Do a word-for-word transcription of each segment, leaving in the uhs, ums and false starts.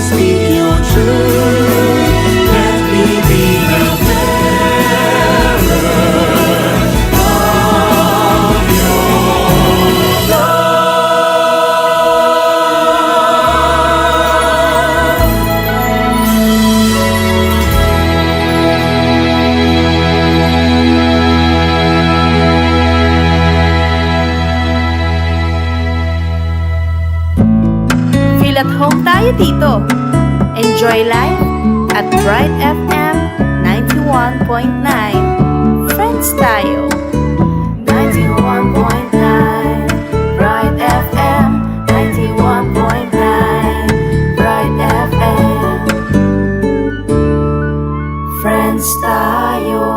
Speak your truth. Let me be the bearer of your love. Feel at home tayo dito. Enjoy life at Bright F M ninety-one point nine. Friends tayo. Ninety-one point nine Bright F M, ninety-one point nine Bright F M. Friends tayo.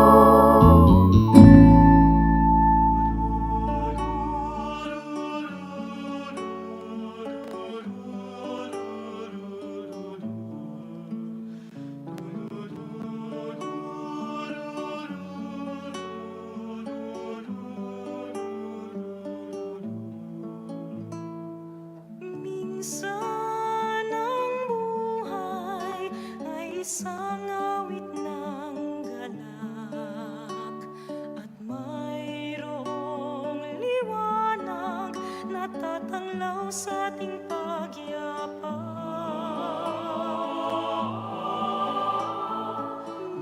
Minsan ang buhay ay isang awit ng galak at mayroong liwanag na tatanglaw sa ating pagyapa.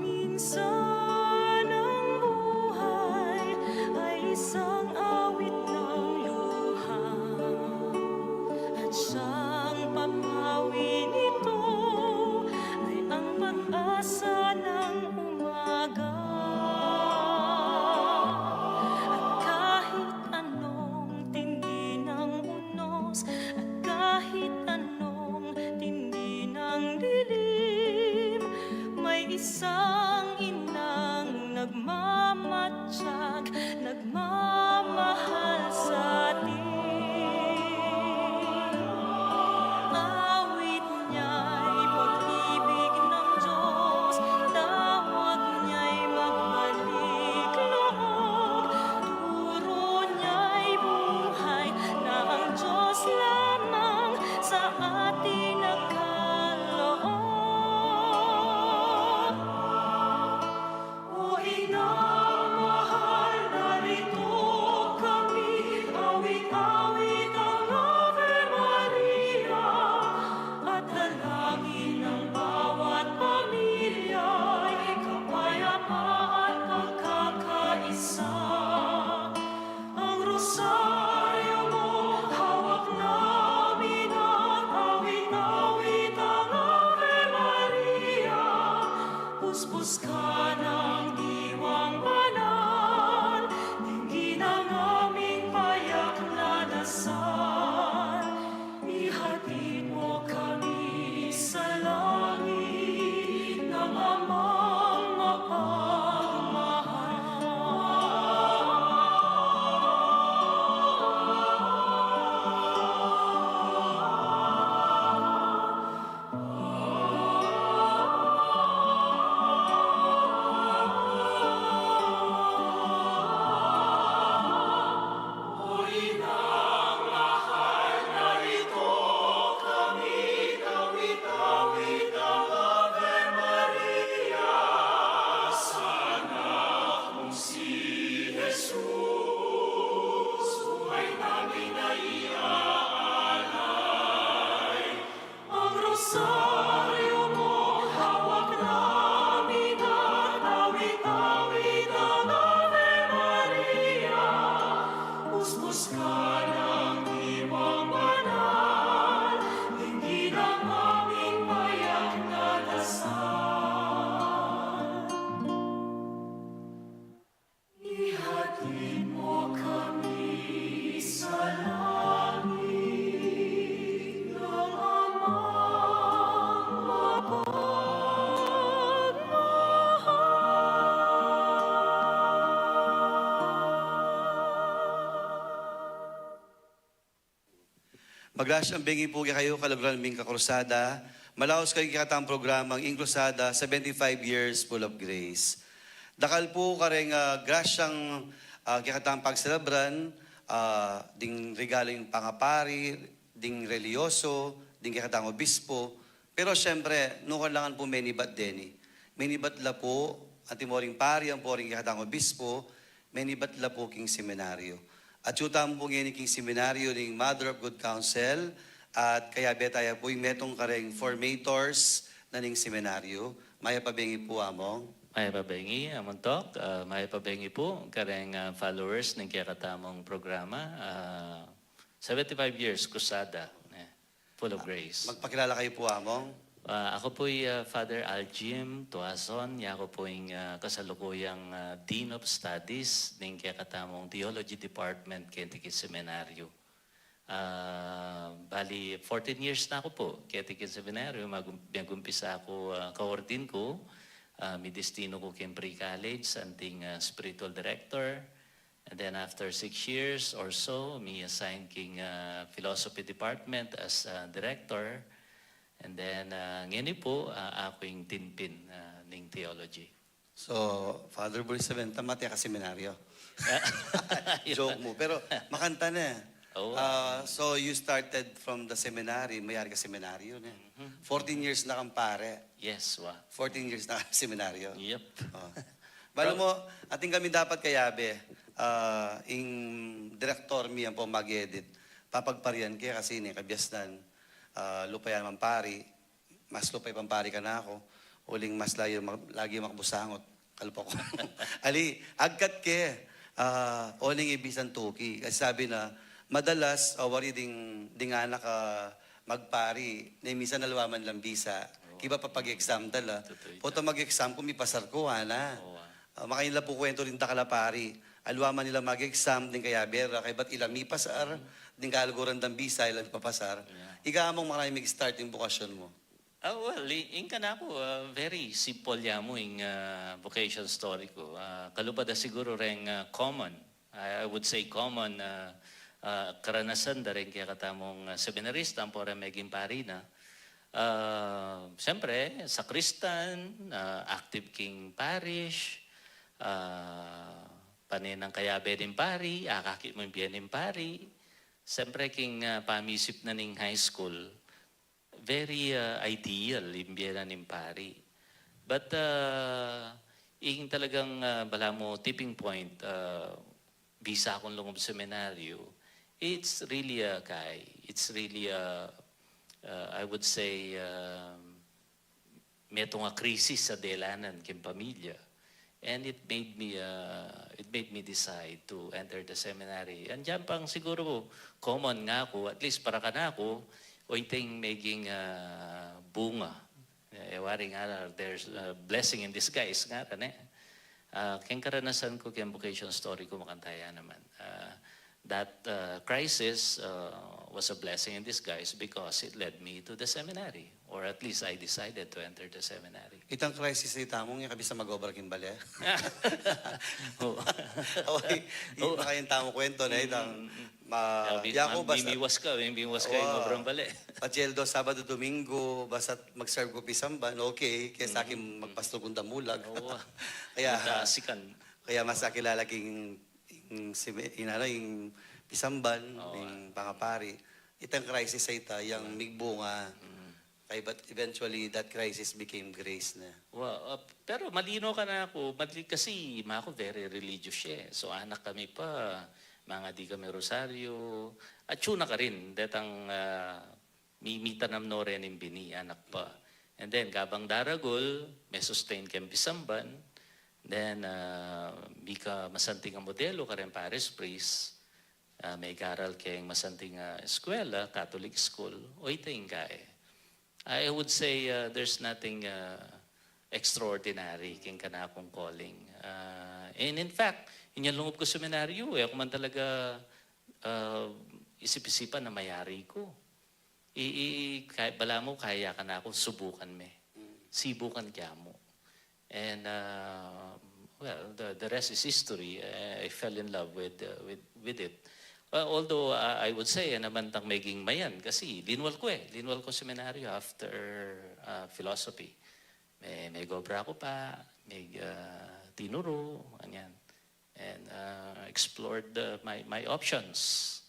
Minsan ang buhay ay isang awit ng luha at siyang papawi nito ay ang pag-asa ng umaga. At kahit anong tindi ng unos, at kahit anong tindi ng dilim, may isang inang nagmamatsyag, nagmamahal sa atin. Awit niya'y pag-ibig ng Diyos, tawag niya'y magbalik loob, turo niya'y buhay na ang Diyos lamang sa atin nakaloob. O Inang mahal, narito kami, awit-awit ang Ave Maria, at dalangin ng bawat pamilya ay kapayapaan, pagkakaisa. Ang rosaryo mo hawak namin at awit-awit ang Ave Maria. Puspusan ka ng Diwang Banal, dinggin ang aming payak na dasal. Ihatid mo kami sa langit ng Amang mapagmahal. Ang rosaryo mo hawak namin at awit-awit ang Ave Maria. Puspusan ka ng Diwang Banal, dinggin ang aming payak na dasal. Ihatid mo kami sa langit ng Amang mapagmahal. Magrasyang bengi pu kekayu, kaluguran ming kakrusada. Malaus kayu kekatang programang Ing Krusada, seventy-five years full of grace. Dakal pu kareng, ah, grasyang, ah, kekatang pagselebran, ah, ding regalu ning pangapari, ding relihiyoso, ding kekatang obispo. Pero siyempre, nukarin la ngan pu menibat deni. Menibat la pu, antimo ring pari, ampo ring kekatang obispo, menibat la pu king seminaryo. Atyu tamu pu ngeni king seminaryo ning Mother of Good Counsel, at kayabe taya pu ing metung kareng formators na ning seminaryo. Mayap a bengi pu, Among. Mayap a bengi, Among Tok. Ah, mayap a bengi pu kareng, ah, followers ning kekatamung programa. Ah, seventy-five years, Krusada. Eh, full of grace. Magpakilala kayu pu, Among. Ah, aku pu'y, ah, Father Aljim Tuason, yaku pu'y, ah, kasalukuyang, ah, Dean of Studies ning kekatamung Theology Department keti king seminaryo. Ah, bali, fourteen years na ku pu keti king seminaryo. Magum-, megumpisa ku, ah, kaordin ku, ah, midestinu ku king pre-college, anting, ah, spiritual director. And then after six years or so, mi-assign king, ah, philosophy department as, ah, director. And then, ah, ngeni pu, ah, aku ing tinpin, ah, ning theology. So, Father Boris, sabyan ta, mate ka seminaryo. Joke mu. Pero makanta ne. Oo. Ah, so, you started from the seminary, mayari ka seminaryo ne. Mhm. Fourteen years na kang pare. Yes, wa. Fourteen years na kang seminaryo. Yep. Oh. Balu mu, atin kami dapat kayabe, ah, ing direktor mi ampo mag-edit. Papagparian ke kasi ne, kabiasnan, ah, lupa ya naman pari, mas lupa ya pang pari kanaku, uling mas layu, mag-, lagi makbusangot, kalupa ku. Ali, agkat ke, ah, oning ibisan tuki. Kasi sabi na, madalas, ah, wari ding, ding anak, ah, magpari, ne minsan alwaman lang bisa. Oo. Kiba papag-exam da la. Totoo ita. Pota mag-exam ku, mipasar ku, ana. Oo, ah. Ah, makain la pu kwentu ring dakal a pari. Alwaman ila mag-exam, ding kayabe ra, kaybat ila mipasar, ding kaluguran dang bisa, ila mipapasar. Yeah. Ika, Among, makananu mig-start ing bokasyon mu? Ah, well, i-, ing kanaku, ah, very simple ya mu ing, ah, vocation story ku. Ah, kalupa da siguru reng, ah, common. I, I would say common, ah, ah, karanasan da reng kekatamung, ah, seminarista ampo reng meging pari na. Ah, siyempre, sakristan, ah, active king parish, ah, pane nang kayabe ning pari, akakit mu ing bie ning pari. Siyempre, king, ah, pamisip na ning high school, very, ah, ideal ing bie na ning pari. But, ah, ing talagang, ah, balamu tipping point, ah, bisa kung lungub seminaryo, it's really a kai, it's really a, ah, I would say, um, metung a krisis a delanan king pamilya. And it made me, uh, it made me decide to enter the seminary. Andiyan pang siguro common ngaku, at least para kanaku, oyteng meging, uh, bunga. Eh, wari nga, there's a blessing in disguise nga, ne? Uh, keng karanasan ku, keng vocation story ku, makanta ya naman. Uh, that, uh, crisis, uh, was a blessing in disguise because it led me to the seminary, or at least I decided to enter the seminary. Itang crisis a ita, Among, ing kabisang mag-obra king bale. Oo. Okay, oo. Ing kayang tamung kwento na itang, mm, mm, mm. Ma-, sabi, yaku, ma-, basta mimiwas ka, mimiwas ka ing obrang bale. Pasyeldo Sabado, Domingo, basta mag-serve ku pisamban, okay. Kesa king magpastol kung damulag. Oo. Kaya, mataasikan. Kaya mas akilala king ing simi-, ing ano, ing pisamban, oo, ing pangapari. Itang crisis a ita, yang migbunga. Mm. Kaybat eventually, that crisis became grace na. Wa-, uh, pero malino kanaku, mali-, kasi imaku very religious ya, eh. So, anak kami pa, mangadi kami rosaryo. Atyu na karin, detang, ah, mi-, mitanam no reng bini, anak pa. And then, kabang daragul, me-sustain keng pisamban. Then, ah, mika masanting a modelo kareng parish priest, ah, megaral keng masanting a eskwela, Catholic school, oyteng kai. I would say, ah, there's nothing, ah, extraordinary keng kanakung calling. Ah, and in fact, inyang lungub ku seminaryo, e ku man talaga, ah, isip-isipan a mayari ku. I, i, i, kaya, balamu kaya kanaku, subukan me. Mm. Sibukan ke mu. And, uh, well, the, the rest is history. I, I fell in love with, uh, with, with it. Uh, although, uh, I would say, eh, naman tang meging mayan, kasi linwal ko eh. Linwal ko seminaryo after, uh, philosophy. May, may gobra ko pa, may, uh, tinuru, ganyan. And, uh, explored the, my, my options.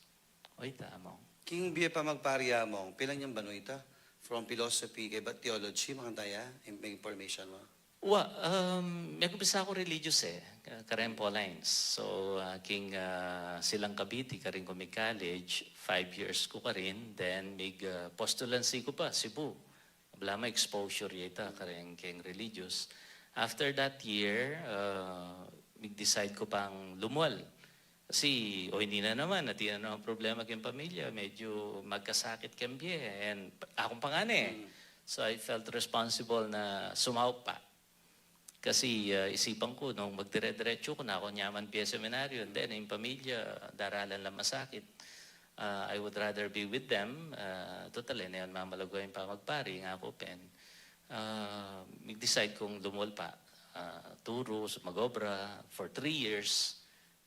Oy, tamo. King bie pa magpari, Among, pilan yang banua ita? From philosophy kaybat theology, makanta ya, in-, information mo? Wa, um, megumpisa ko religious eh, ka-, kareng Paulines. So, uh, king, uh, Silang Cavite, karin ku mig-college, five years ku karin, then mig, uh, postulancy ku pa, Cebu. Balamu exposure ya ita, kareng keng religious. After that year, uh, mig-decide ku pang lumwal. Kasi, o ini na naman, atin na naman problema keng pamilya, medyo magkasakit keng bie, and akung pangane. Mm. So, I felt responsible na sumaup pa. Kasi, ah, isipan ku, nung magdire-diretsu ku na, aku nyaman pie seminaryo, and then, ing pamilya, daralan lang masakit. Ah, I would rather be with them. Ah, total, e na yan mamalago ing pamagpari, ing aku pin. Ah, mig-decide kung lumwal pa. Ah, turu, mag-obra for three years.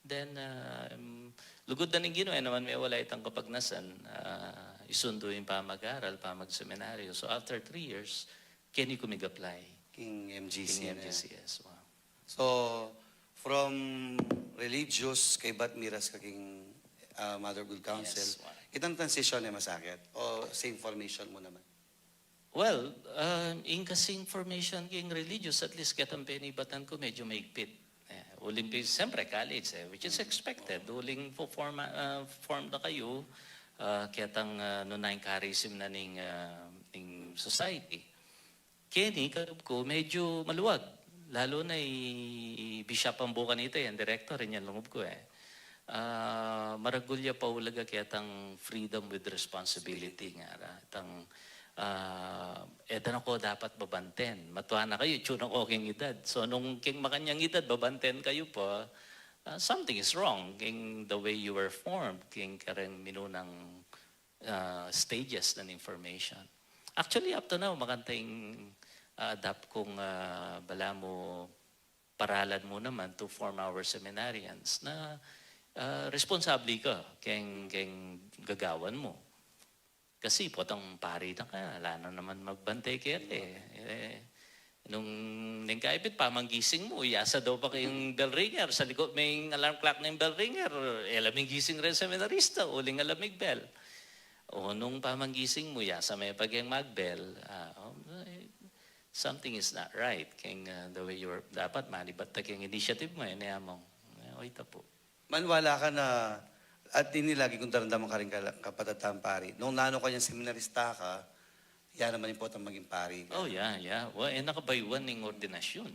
Then, ah, um, lugud na ning Ginu, e naman mewala itang kapagnasan, ah, isundu ing pamag-aral, pamagseminaryo. So, after three years, keni ku mig-apply. King M G C king na. M G C S, wow. So, from religious, kaybat miras ka king, ah, Mother of Good Counsel. Yes, wow. Itang transition e masakit? O same formation mu naman? Well, ah, ing kasing formation king religious, at least ketang penibatan ku, medyo maigpit. E, uling pi-, siyempre, college, e, which is expected. Uling fo-, forma-, ah, form na kayu, ah, ketang, ah, nung na-encourage na ning, ah, ning society. Keni, kalub ku, medyo maluwag. Lalu na i, i Bishop Ambucan ita, yang director, yan lungub ku, e. Ah, maragul ya paulaga ketang freedom with responsibility, ngara. Itang, ah, e da na ko dapat babanten. Matua na kayu, itsu na ko king edad. So, nung king makanyang edad, babanten kayu pa, ah, something is wrong king the way you were formed, king kareng minunang, ah, stages ning formation. Actually, up to now, makanta ing, ah, adapt kung, ah, balamu paralan mu naman to form our seminarians na, ah, responsable ka keng, keng gagawan mu. Kasi potang pari na ka, ala na naman magbante keti. E, nung neng kaipit, pamanggising mu, yasa daw pa keng bell ringer, sa likut me ing alarm clock ning bell ringer, e la ming gising reng seminarista, uling ala mig bell. O nung pamanggising mu, yasa me pa keng mag-bell, ah, o, e, something is not right. Keng, ah, the way you were, dapat manibat ta keng initiative mu, e, ne Among. E, o, ita pu. Maniwala ka na, at ini lagi kung daramdaman karing kala-, kapatad tang pari. Nung nanu kang seminarista ka, ya naman ing potang maging pari ka. O, ya, ya. Wa, e, nakabayuan ning ordinasyun.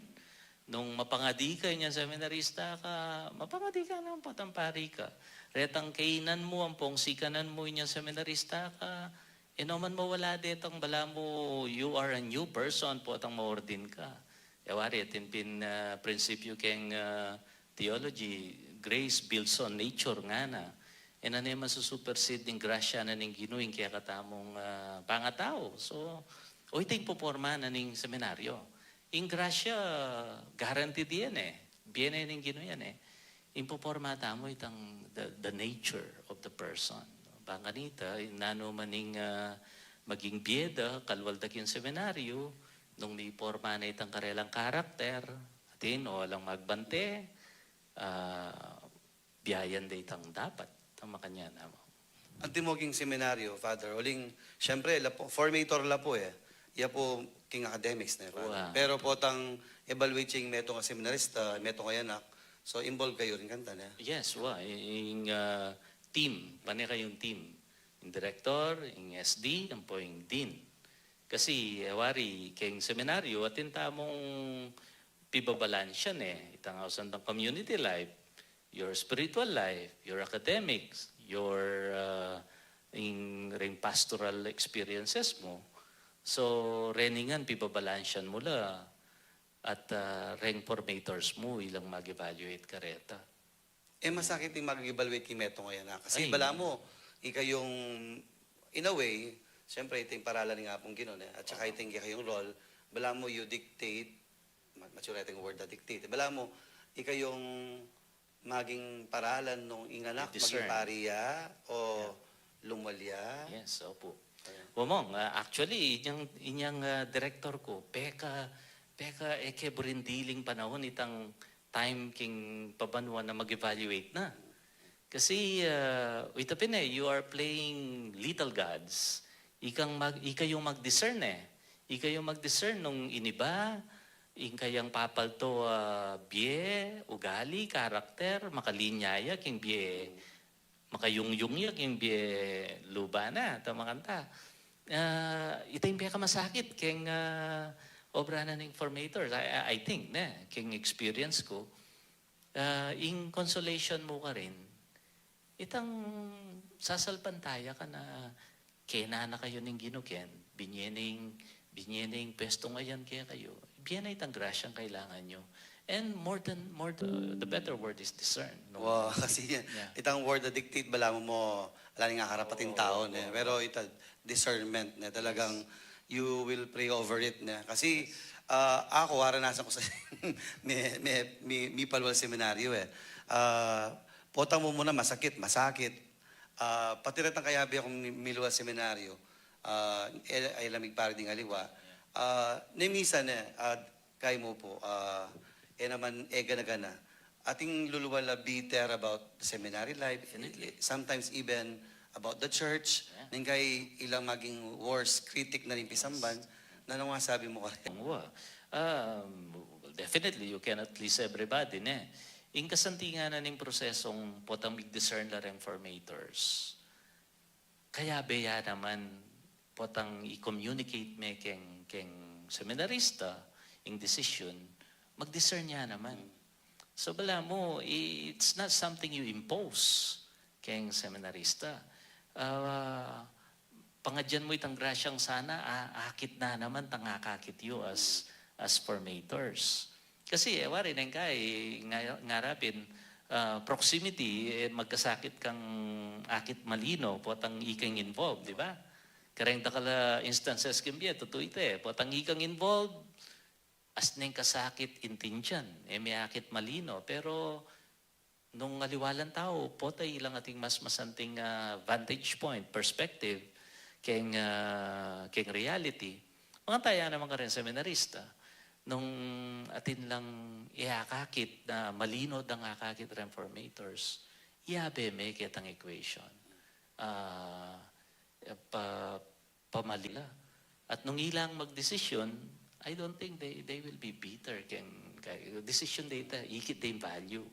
Nung mapangadi ka inyang seminarista ka, mapangadi ka na ing potang pari ka. Retang kainan mu, ampong sikanan mu inyang seminarista ka, e no man mawala detang balamu, you are a new person, potang maordin ka. E wari, atin pin, ah, prinsipyu keng, ah, theology, grace builds on nature, ngana. E na ne masusupersede ning grasya na ning Ginu ing kekatamung, ah, pangatau. So, o ita ing poporma na ning seminaryo. Ing grasya, guaranteed yan e. Bie ne ning Ginu yan e. Ing poporma tamu itang the, the nature of the person. Bang kanita, ing nanu man ing, ah, maging bie da, kalwal da king seminaryo, nung miporma na itang karelang karakter, atin, o alang magbante, ah, biayan da itang dapat, itang makanyan, amo. Antimo king seminaryo, Father, uling, siyempre, la pu, formator la pu e. Ya pu king academics na, Father. Wa. Pero potang evaluate ya ing metung a seminarista, metung a anak. So, involve kayu rin kanita, ne? Yes, wa. Ing, ah, team, pane kayung team. Ing director, ing S D, ampo ing dean. Kasi, e wari, keng seminaryo, atin tamung pibabalansyan e. Itang ausan tang community life, your spiritual life, your academics, your, ah, ing, ring pastoral experiences mu. So, reni ngan pibabalansyan mu la at, ah, reng formators mu ilang mag-evaluate kareta. E masakit ing mag-evaluate king metung a anak. Kasi balamu, ika yung, in a way, siyempre, ita ing paralan ning Apung Ginu, ne? At saka ita ing ika yung role, balamu, you dictate, ma-, mature ita ing word na dictate. Balamu, ika yung maging paralan nung ing anak maging pari ya o lumwal ya. Yes, opo. Ayan. Wa, Mong, ah, actually, inyang, inyang, ah, direktor ku, peka, peka e ke buring diling panahun itang time king pabanua na mag-evaluate na. Kasi, ah, ita pin e, you are playing little gods. Ikang mag-, ika yung mag-discern e. Ika yung mag-discern nung iniba, ing kayang papalto, ah, bie, ugali, karakter, makalinya ya king bie, makayungyung ya king bie luba na, ta makanta. Ah, ita ing pekamasakit keng, ah, obra na ning formators. I, I, I think, ne, keng experience ku, ah, ing consolation mu karin, itang sasalpantaya ka na kena na kayu ning Ginu ken, binye na ing, binye na ing pwestong ayan kekayu, ibie na itang grasyang kailangan yu. And more than, more the, the better word is discern, no? Wa, kasi itang word na dictate, balamu mo, ala ning akarapat ing tau, ne? Pero ita, discernment, ne? Talagang you will pray over it, ne? Kasi, ah, aku, aranasan ku sa, me, me, mi, mipalual seminaryo e. Ah, potang mumuna masakit, masakit. Ah, pati retang kayabe kung mi-, milual seminaryo, ah, e, ay lamig pari ding aliwa. Ah, ne minsan e, ah, kay mu pu, ah, e naman e gana-gana. Atin luluwal a bitter about the seminary life, sometimes even about the church. Neng kay ilang maging worst critic na rin pisamban, na nung sabi mu karin. Wa. Um, well, definitely, you cannot please everybody, ne? Ing kasantingan na ning prosesong potang mig-discern la reng formators, kayabe ya naman potang i-communicate me keng, keng seminarista ing decision, mag-discern ya naman. So, balamu, i-, it's not something you impose keng seminarista. Ah, pangadyan mu itang grasyang sana, a-, akit na naman tang akakit yu as, as formators. Kasi, e, wari neng kay, nga-, ngara pin, ah, proximity, e, magkasakit kang akit malino, potang ikang involved, di ba? Kareng dakal a instances king bie, tutu ita e, potang ikang involved, as neng kasakit intindian, e, me akit malino, pero nung aliwa lang tau, pota ilang atin mas masanting, ah, vantage point, perspective, keng, ah, keng reality. Makanta ya naman kareng seminarista, nung atin lang iakakit na malino dang akakit reng formators, iyabe me ketang equation. Ah, pa, pamali la. At nung ilang magdesisyon, I don't think they, they will be bitter keng, keng desisyon da ita, ikit da ing value.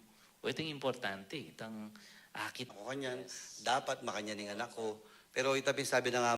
O, ita ing importante, itang akit. Ako kanyan, dapat makanyan ing anak ku. Pero ita pin sabi na nga